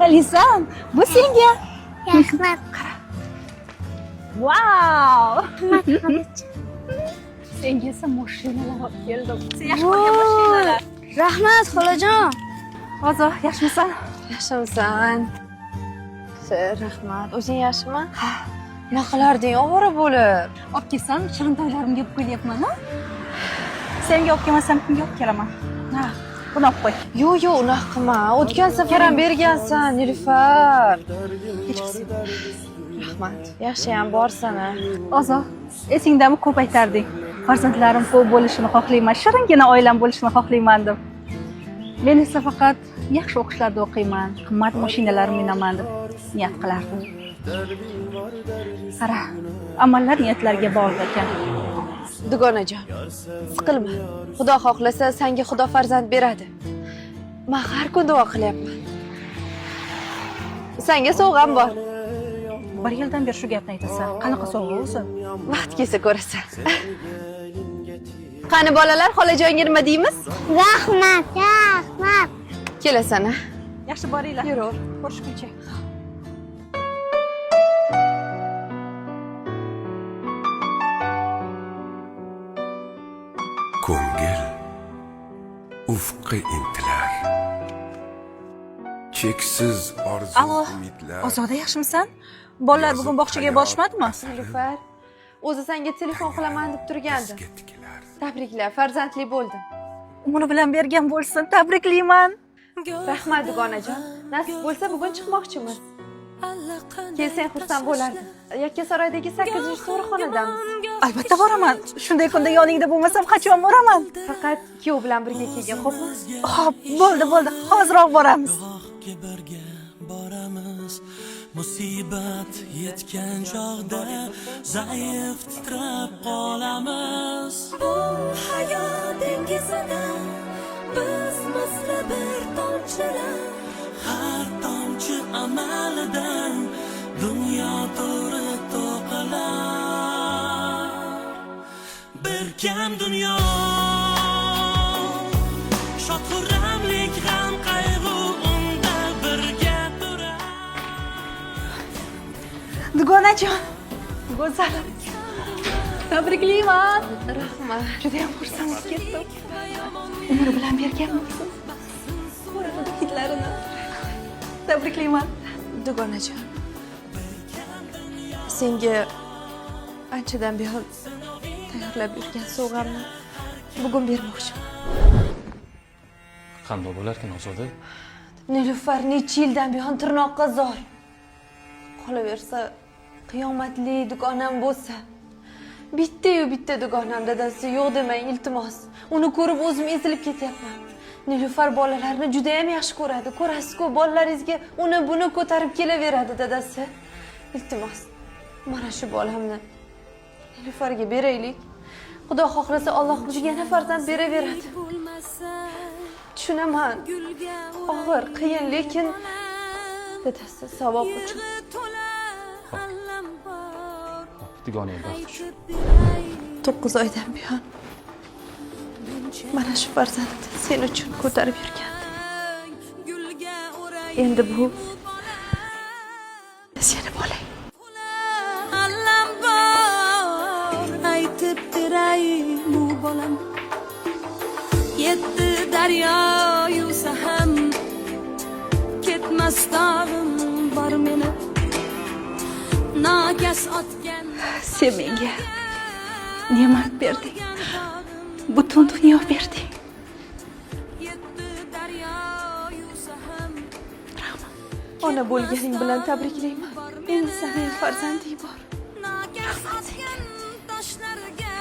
Alisan, bu senga. Rahmat. Vau! Senga esa mashinalar olib keldim. Sen yaxshi ko'rgan mashinalar. Rahmat xolajon. Ozo, yaxshimisan? Yaxshimisan? Rahmat. O'zing yaxshimi? Ha. Nima qilarding ovora bo'lib? Olib kelsam, shirin toylarimga olib kelyapman, a? Senga olib kelmasam, kimga olib kelaman? Ha, buni olib qo'y. Yo'q, yo'q, unaqa qilma. O'tgan safar ham bergansan, Nilufar. Kechirsin. Rahmat. Yaxshiyam borsan a. Ozo, esingdami ko'p aytarding. Farzandlarim ko'p bo'lishini xohlayman, shiringina oilam bo'lishini xohlayman deb. Men esa faqat yaxshi o'qishlarda o'qiyman, qimmat mashinalar minaman deb niyat qilardim. Qara, amallar niyatlarga bog'liq ekan. Dugonajon, siqilma. Xudo xohlasa senga Xudo farzand beradi. Men har kun duo qilyapman. Senga sovg'am bor. Bir yildan beri shu gapni aytasan. Qanaqa sovg'a o'zi? Vaqt kelsa ko'rasan. Qani bolalar, xolajonga nima deymiz? Rahmat, rahmat. Kelasan a. Yaxshi boringlar. Yuraver. Ko'rishguncha. Ko'ngil ufqqa intilar, cheksiz orzu Alo, umidlar. Ozoda, yaxshimisan? Bolalar bugun bog'chaga borishmadimi? Nilufar, o'zi senga telefon qilaman deb turgandim. Bizga tikilar. Tabriklar, farzandli bo'ldim. Umri bilan bergan bo'lsin, tabriklayman. Rahmat dugonajon. Nasib bo'lsa bugun chiqmoqchimiz. Kelsang xursand bo'lardim. Yakkasaroydagi 8-tug'ruqxonadamiz. Albatta boraman. Shunday kunda yoningda bo'lmasam qachon boraman? Faqat kuyov bilan birga kelgin, xo'pmi? Xo'p, bo'ldi, bo'ldi. Hoziroq boramiz. Uzoqqa birga boramiz, musibat yetgan chog'da zaif titrab qolamiz. Bu hayot dengizida biz misli bir tomchilar. Har tomchi amalidan dunyo to'ri to'qilar. Bir kam dunyo shod xurramlik, g'am qayg'u unda birga turar. Dugonajon, go'zalim. Tabriklayman. Rahmat. Juda ham xursand bo'lib ketdim. Umri bilan bergan bo'lsin. Ko'raman hidlarini. Tabriklayman. Dugonajon. Senga anchadan buyon tayyorlab yurgan sovg'amni bugun bermoqchiman. Qandoq bo'larkan, Ozoda? Nilufar necha yildan buyon tirnoqqa zor. Qolaversa, qiyomatli dugonam bo'lsa. Bitta-yu bitta dugonam dadasi, yo'q demang, iltimos. Uni ko'rib o'zim ezilib ketyapman. Nilufar bolalarni juda ham yaxshi ko'radi. Ko'rasiz-ku, bolalaringizga uni buni ko'tarib kelaveradi dadasi. Iltimos, mana shu bolamni Nilufarga beraylik. Xudo xohlasa Alloh bizga yana farzand beraveradi. Tushunaman. Og'ir, qiyin, lekin dadasi savob uchun. Hop, dugonang baxt uchun. 9 oydan buyon mana shu farzandni sen uchun ko'tarib yurgandim. Endi bu seni bolang. Allam bor, aytib beray bu bolam. Yetti daryo yuvsa ham ketmas dog'im bor meni. Nokas otgan Sen menga ne'mat berding. Butun dunyo berding. Yetti daryo yuvsa ham Ona bo'lganing bilan tabriklayman. Endi seni ham farzanding bor. Nokas otgan toshlarga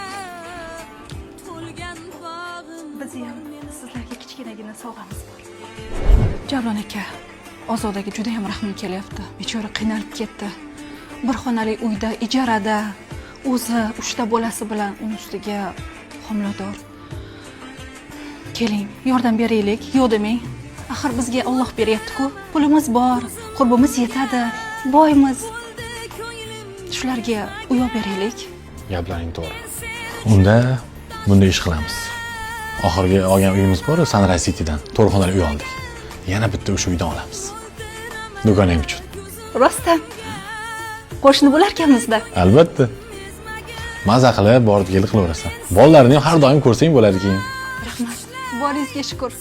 to'lgan bog'im. Bizni ham sizlarga kichkinagina sovg'amiz bor. Javlon aka, Ozodaga juda ham rahmim kelyapti. Bechora qiynalib ketdi. Bir xonali uyda ijarada o'zi uchta bolasi bilan, uni ustiga homilador. Keling, yordam beraylik, yo'q demang. Axir bizga Alloh beryapti-ku. Pulimiz bor, qurbimiz yetadi, boymiz. Shularga uy olib beraylik. Gaplaring to'g'ri. Unda bunday ish qilamiz. Oxirgi olgan uyimiz bor, Sunrise Citydan. 4 xonali uy oldik. Yana bitta o'sha uydan olamiz. Dugonang uchun. Rostdan qo'shni bo'larkanmizda. Albatta. Maza qilib borib kelib qilaverasan. Bolalarini ham har doim ko'rsang bo'ladi keyin. Rahmat, boringizga shukur.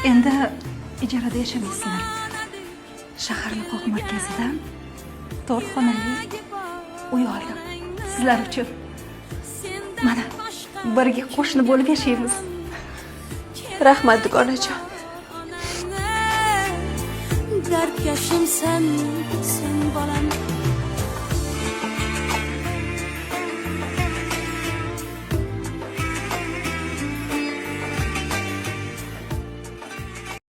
Endi ijarada yashamaysizlar. Shaharni qoq markazidan 4 xonali uy oldim sizlar uchun. Mana, birga qo'shni bo'lib yashaymiz. Rahmat, dugonajon. Dardkashimsan sen, bolam.